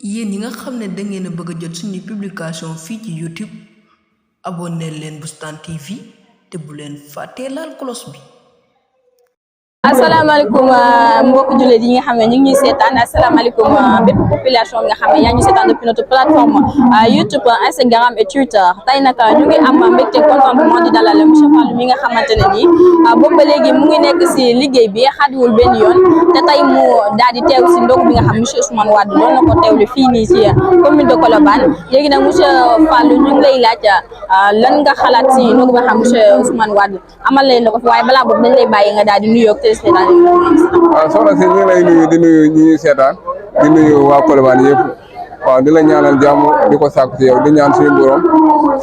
yéen ñi nga xam ne da ngeen a bëgg a jot suñu publication fii ci YouTube abonné leen Boustan TV te bu leen fàttee laal cloche bi. asalaamaaleykum mbokk jullit yi nga xam ne ñu ngi ñuy seetaan asalaamaaleykum bépp population bi nga xam ne yaa ngi seetaan depuis notre plateforme YouTube Instagram et Twitter tey nag ñu ngi am mbégte contentement di dalal monsieur Fallou mi nga xamante ne nii boobu ba léegi mu ngi nekk si liggéey bi xaadiwul benn yoon te tey mu daal di teew si ndog bi nga xam monsieur Ousmane Wade doon na ko teewlu fii nii si commune de Colobane léegi nag monsieur Fallou ñu ngi lay laaj lan nga xalaat si ndog bi nga xam monsieur Ousmane Wade amal leen na ko fi waaye balaa boobu dañ lay bàyyi nga daal di nuyoo waaw soxna si ñu ngi lay nuyu di nuyu ñi ñuy seetaan di nuyu waa Colobane yëpp waaw di la ñaanal jàmm di ko sàkku ci yow di ñaan suñu borom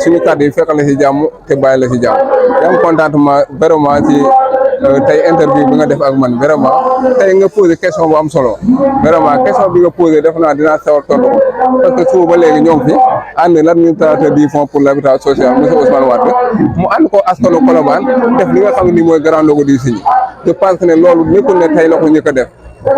suñu kàddu yi fekk la si jàmm te bàyyi la si jàmm di am contentement vraiment ci tey interview bi nga def ak man vraiment tey nga posé question bu am solo vraiment question bi nga posé def naa dinaa sawar tontu parce que suba ba léegi ñoo ngi fi ànd l'administrateur du fonds pour l'habitat social monsieur Ousmane Wade mu ànd ko askanu Colobane def li nga xam ne nii mooy grand logo du Signy je pense que ne loolu nekkul ne tey la ko njëkk a def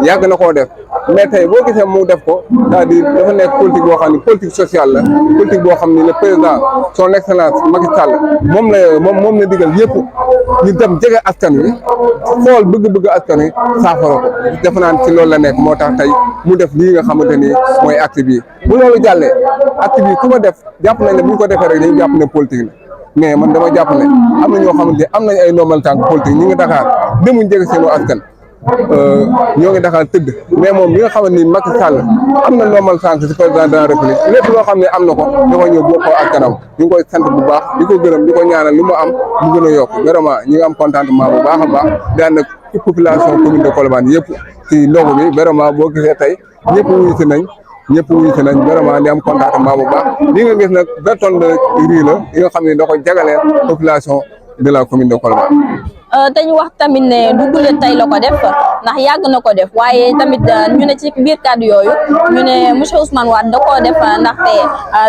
yàgg na koo def mais tey boo gisee mu def ko c'est-à-dire dafa nekk politique boo xam ne politique sociale la politique boo xam ne le président son excellence Macky Sall moom la digal yëpp ñu dem jege askan wi xool bëgg-bëgg askan wi saafara ko defe naa ci loolu la nekk moo tax tey mu def lii nga xamante ni mooy acte bi bu loolu jàllee acte bi ku ko def jàpp nañ ne bu ñu ko defee rek dañu jàpp ne politique la mais man dama jàpp ne am na ñoo xamante ne am nañ ay normal tànk politique ñu ngi Dakar demuñ jege seen askan ñoo ngi Dakar tëdd mais moom bi nga xamante ni Macky Sall am na normal tànk si président de la République lépp loo xam ne am na ko dafa ñëw bokkoo ak kanam ñu ngi koy sant bu baax di ko gërëm di ko ñaanal lu mu am mu gën a yokk vraiment ñi ngi am contentement bu baax a baax daan nag population commune de Colobane yëpp ci ndogu bi vraiment boo gisee tey ñëpp wuyu si nañ vraiment di am contentement bu baax li nga gis nag 20 tonnes de riz la yi nga xam ne da ko jagaleel population de la commune de Colobane. dañu wax tamit ne duggule tey la ko def ndax yàgg na ko def waaye tamit ñu ne ci biir kàddu yooyu ñu ne monsieur Ousmane Wade da koo def ndaxte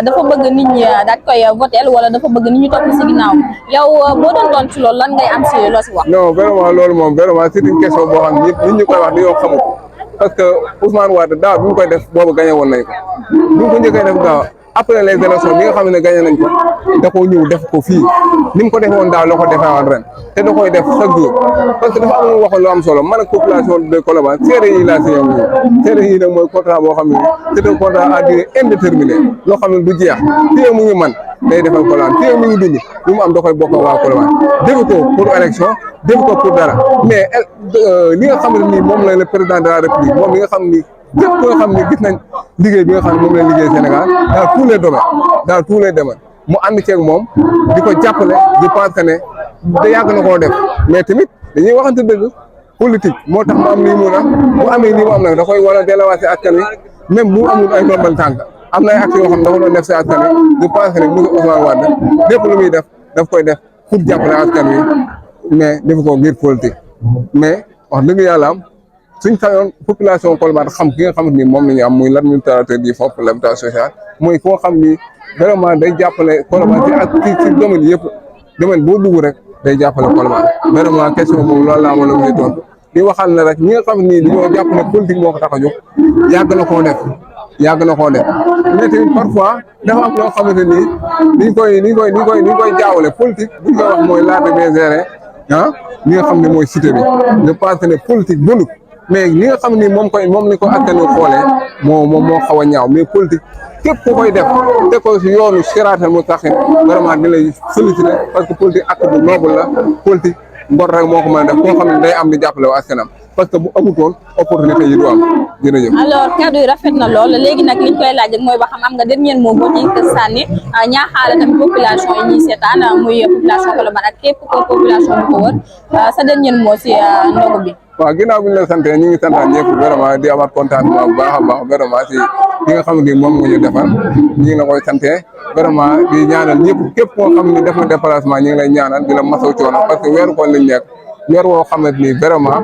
dafa bëgg nit ñi daal koy votel wala dafa bëgg nit ñi topp si ginnaaw yow boo doon ci loolu lan ngay am si loo si wax. non vraiment loolu moom vraiment c'est une question boo xam ne nit ñi koy wax dañoo xamul parce que Ousmane Wade daaw bi ñu koy def boobu gagné woon nañ ko bi ñu ko njëkkee def daaw après les élections bi nga xam ne gagné nañ ko da koo ñëw def ko fii ni mu ko defee woon daaw la ko defee woon ren te da koy def chaque jour parce que dafa am lu waxoon lu am solo man ak population de Colobane seere yi laa signé ñoom seere yi nag mooy contrat boo xam ne c'est un contrat à durée indéterminée loo xam ne du jeex fii mu ngi man day defal Colobane fii mu ngi dund lu mu am da koy bokk waa Colobane defu ko pour élection defu ko pour dara mais li nga xam ne nii moom la le président de la République moom li nga xam ni képp koo xam ne gis nañ liggéey bi nga xam ne moom la liggéey Sénégal dans tous les domaines mu ànd ceeg moom di ko jàppale je pense que ne da yàgg na koo def mais tamit dañuy waxante dëgg politique moo tax mu am lii mun a bu amee lii mu am nag da koy war a delluwaat si askan wi même bu amul ay ndombal tànk am na ay actes yoo xam ne dafa doon def si askan wi je pense que ne monsieur Ousmane Wade lépp lu muy def daf koy def pour jàppale askan wi mais defu ko ngir politique mais wax dëgg yàlla am suñ sañoon population Colobane xam ki nga xamante ni moom la ñu am muy l'administrateur du fonds pour l'habitat social mooy koo xam ni vraiment day jàppale Colobane ci ak ci domaine yëpp domaine boo dugg rek day jàppale Colobane vraiment question boobu loolu laa mën a muy tontu di waxal ne rek ñi nga xam ni dañoo jàpp ne politique moo ko tax a jóg yàgg na koo def mais tamit parfois dafa am loo xamante ni ni koy jaawale politique bu ñu koy wax mooy l'art de bien gérer li nga xam ne mooy cité bi je pense que ne politique bënut mais li nga xam ni moom ni ko akkanu xoolee moo xaw a ñaaw mais politique képp ku koy def te ko si yoonu siraatal mustaqim vraiment di lay féliciter parce que politique acte bu noble la politique ngor rek moo ko mën a def koo xam ne day am di jàppale wu askanam parce que bu amutoon opportunité yi du am jërëjëf. alors kaddu yi rafet na lool léegi nag liñ koy laaj rek mooy ba xam am nga dernier mot boo ci sànni ñaaxaale tamit population yi ñuy seetaan muy population Colobane ak képp ko population bu ko wër sa dernier mot si ndogu bi. waaw ginnaaw bi ñu la santee ñu ngi santaan ñëpp vraiment di amaat contentement bu baax a baax vraiment si li nga xam ne moom nga ñu defal ñu ngi la koy santee vraiment di ñaanal ñëpp képp koo xam ne def na déplacement ñu ngi lay ñaanal di la masaw coono parce que weeru koor lañ nekk weer woo xamante ni vraiment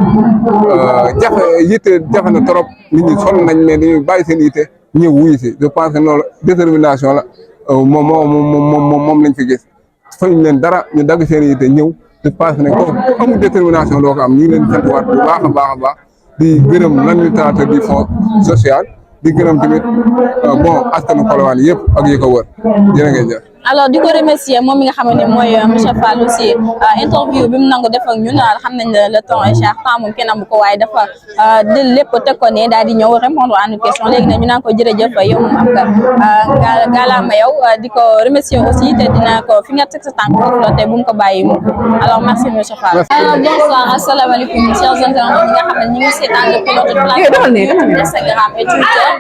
jafe na trop nit ñi sonn nañ mais dañuy bàyyi seen yitte ñëw wuyu si je pense que loolu détermination la moom lañ fi gis fañ leen dara ñu dagg seen yitte ñëw je pense que ne ko amul détermination doo ko am ñu ngi leen di sant waat bu baax a baax di gërëm l'administrateur du fonds social di gërëm tamit bon askanu Colobane yëpp ak yi ko wër jërë ngeen jëf. alors di ko remercier moom mi nga xam ne mooy monsieur Fall aussi interview bi mu nangu def ak ñun xam nañ le temps est cher temps moom kenn amu ko waaye dafa del lépp teg ko ne daal di ñëw répondre à nos questions léegi nag ñu naan ko jërëjëf yow moom am nga galaama yow di ko remercier aussi te dina ko fi nga teg sa tànk foofu la te bu mu ko bàyyi mu alors merci monsieur Fall. alors bonsoir asalaamaaleykum chers internautes ñi nga xam ne ñu ngi seetaan depuis notre plateforme Instagram et Twitter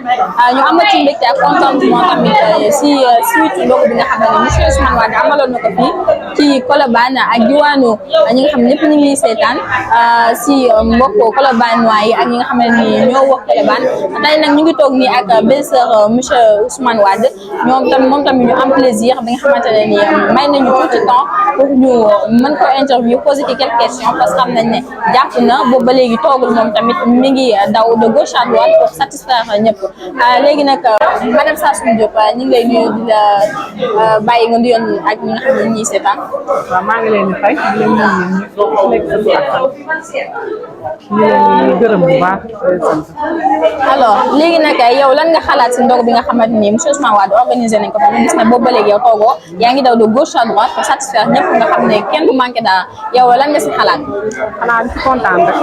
ñu amati mbégte ak contentement tamit si suite ndogu bi nga xam ne monsieur Ousmane Wade amaloon na ko fii ci Colobane ak diwaanu ñi nga xam ne ñëpp ñu ngi seetaan si mbokk Colobane yi ak ñi nga xam ne ni ñoo wax Colobane tey nag ñu ngi toog nii ak belle-sœur monsieur Ousmane Wade moom tamit ñu am plaisir bi nga xamante ne ni may nañu tuuti temps pour ñu mën ko interview poser quelques questions parce que xam nañ ne jàpp na boobu ba léegi toogul moom tamit mi ngi daw de gauche à droite pour satisfaire ñëpp léegi nag madame Sassoum Diop ñu ngi lay nuyu di la bàyyi nga nuyoon ak ñi nga xam ne ñuy seetaan. waaw maa ngi leen di fay di leen nuyu ñu gërëm bu baax. alors léegi nag yow lan nga xalaat si ndog bi nga xamante ni monsieur Ousmane Wade organisé nañ ko fi ñu gis ne boobu ba léegi yow toogoo yaa ngi daw de gauche à droite pour satisfaire ñëpp nga xam ne kenn du manqué dara yow lan nga si xalaat. xanaa di ci kontaan rek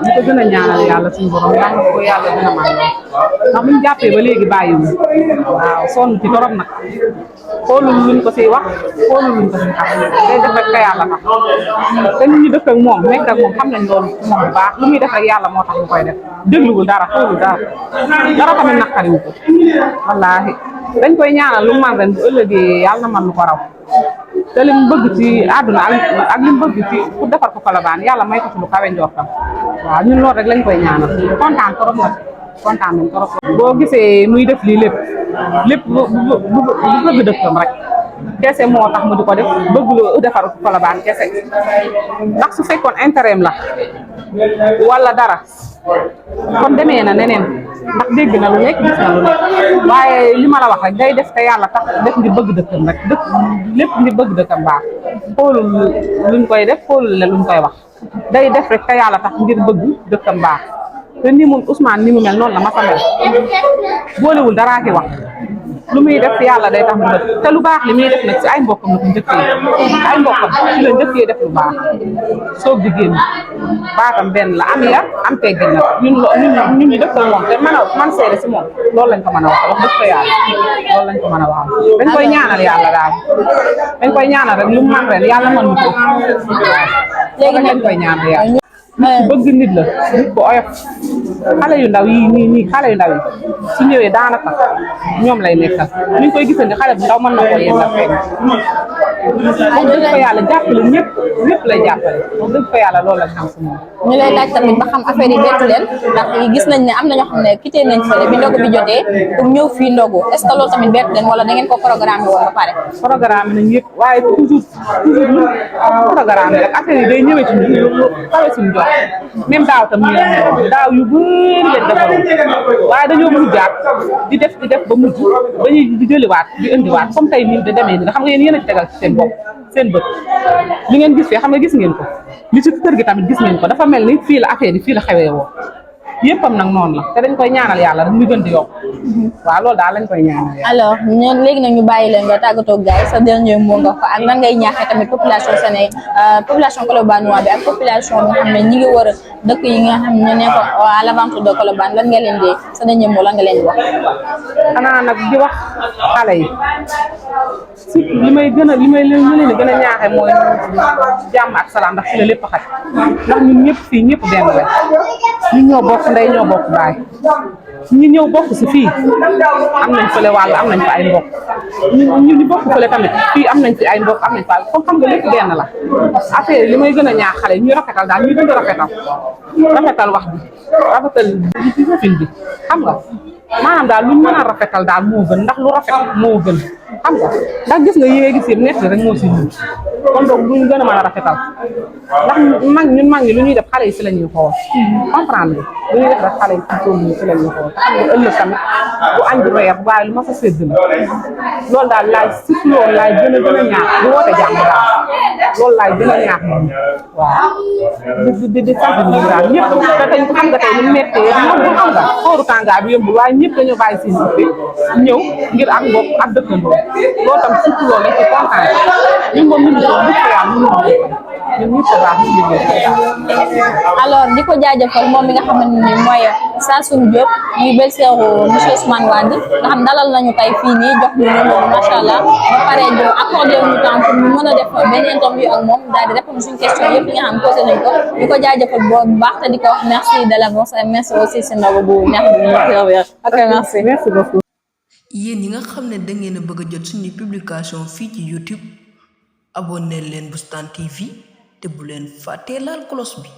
di ko gën a ñaanal yàlla suñu borom ndax ko yàlla dina may ndax buñ jàppee ba léegi bàyyiwul waaw sonn ci torop nag xoolul luñ ko siy wax xoolul luñ ko siy xam day def rek ka yàlla tax te nit ñi dëkk ak moom nekk ak moom xam nañ loolu moom bu baax lu muy def rek yàlla moo tax mu koy def dégluwul dara xoolul dara tamit naqariwu ko wallaahi dañ koy ñaanal lu man ren bu ëllëgee yàlla na man lu ko raw te li mu bëgg ci àdduna ak li mu bëgg ci pour defar ko Colobane yàlla may ko ci lu kawe njortam waaw ñun loolu rek lañ koy ñaanal kontaan trop nag kontaan nañ trop. boo gisee muy def lii lépp bu bëgg dëkkam rek kese moo tax mu di ko def bëgg lu defar ko Colobane kese ndax su fekkoon intérêt la wala dara kon demee na neneen ndax dégg na lu nekk gis na lu nekk waaye li ma la wax rek day def te yàlla tax def ngir bëgg dëkkam rek lépp ngir bëgg dëkkam baax xoolul luñ koy def xoolul le luñ koy wax day def rek te yàlla tax ngir bëgg dëkkam baax te ni mu Ousmane ni mu mel noonu la ma sa mel boolewul daraa ki wax lu muy def yàlla day tax mu def te lu baax li muy def nag si ay mbokkam la ko njëkkee ay mbokkam ci la njëkkee def lu baax soog di génn baatam benn la am yar am teggin nag ñun ñu dëkkal moom te man seede si moom loolu lañ ko mën a wax dëgg fa yàlla loolu lañ ko mën a wax dañ koy ñaanal yàlla daal dañ koy ñaanal rek lu mu man ren yàlla mën ko léegi dañ koy ñaanal yàlla bëgg nit la nit ko oyof xale yu ndaw yi nii xale yu ndaw yi su ñëwee daanaka ñoom lay nekkal ñu ngi koy gisal ni xale bu ndaw mën na ko yéegal fekk wax dëgg fa yàlla jàppale ñëpp lay jàppale wax dëgg fa yàlla loolu la xam si moom. ñu lay laaj tamit ba xam affaire yi bettu leen ndax gis nañ ne am na ñoo xam ne quitté nañ fële bi ndogu bi jotee pour ñëw fii ndogu est ce que loolu tamit bettu leen wala da ngeen ko programme woon ba pare. programme nañ yëpp waaye toujours lu programme rek affaire yi day ñëwee ci ñun lu xawee suñu jox même daaw tam ñu daaw yu bëri leen defaroon waaye dañoo mujjaat di def ba mujj dañuy di jëliwaat di indiwaat comme tey nii da demee ni nga xam nga yéen a ci tegal ci seen bopp seen bët li ngeen gis fee xam nga gis ngeen ko li ci kër gi tamit gis ngeen ko dafa mel ni fii la affaire yi fii la xewee woo yëppam nag noonu la te dañ koy ñaanal yàlla rek muy gën di yokk waaw loolu daal lañ koy ñaanal yàlla. alors ñun léegi nag ñu bàyyi leen nga tàggatoo gars yi sa dernier mot nga ko ak nan ngay ñaaxee tamit population Sénégal population colobanoise bi ak population bi nga xam ne ñi ngi wër dëkk yi nga xam ne nekk à l'aventure de Colobane lan nga leen di sa dernier mot lan nga leen di wax. xanaa nag di wax xale yi surtout li may leen di gën a ñaaxee mooy jàmm ak salaam ndax fi la lépp xaj ndax ñun ñëpp fii ñëpp benn la ñun ñoo bokk ndey ñoo bokk baay ñu ñëw bokk si fii am nañ fële wàll am nañ fa ay mbokk ñu bokk fële tamit fii am nañ fi ay mbokk am nañ fa comme xam nga lépp benn la affaire yi li may gën a ñaax xale yi ñuy rafetal daal ñuy gën a rafetal wax bi rafetal ci jëfin bi xam nga maanaam daal luñ mën a rafetal daal moo gën ndax lu rafet moo gën xam nga ndax gis nga yéegi si nekk rek moo si ñun kon donc luñ gën a mën a rafetal ndax ñun mag ñi lu ñuy def xale yi si la ñuy xool comprendre lu ñuy def rek xale yi si la ñuy xool xam nga ëllëg tamit bu añ bi reer waaye lu ma sa sédd la loolu daal laay surtout loolu laay gën a ñaax di woote jàmm daal loolu laay gën a ñaax moom waaw di sant ñu daal ñëpp te tey xam nga tey ñu mettee moom xam nga xóoru tàngaay bi yëmbul waaye ñoom ñëpp dañoo bàyyi seen yitte ñëw ngir ak mbokk ak dëkkandoo loolu tam surtout loolu dañ ci kontaan ñun moom ñu ngi doon dëkk yàlla ñun ñëpp a baax ñu ngi alors di ko jaajëfal moom mi nga xamante ni mooy Sassoum Diop muy belle-sœur monsieur Ousmane Wade nga xam dalal nañu tey fii nii jox ñu numéro macha allah ba pare ñu accordé ñu temps pour ñu mën a def benn interview ak moom daal di répondre suñu question yëpp yi nga xam posé nañ ko di ko jaajëfal bu baax te di ko wax merci de l'avance et merci aussi si ndaw bu neex bi ñu servir. Ok, merci. merci beaucoup. yéen yi nga xam ne da ngeen a bëgg a jot suñu publication fii ci YouTube abonné leen Boustan TV te bu leen fàttee laal cloche bi.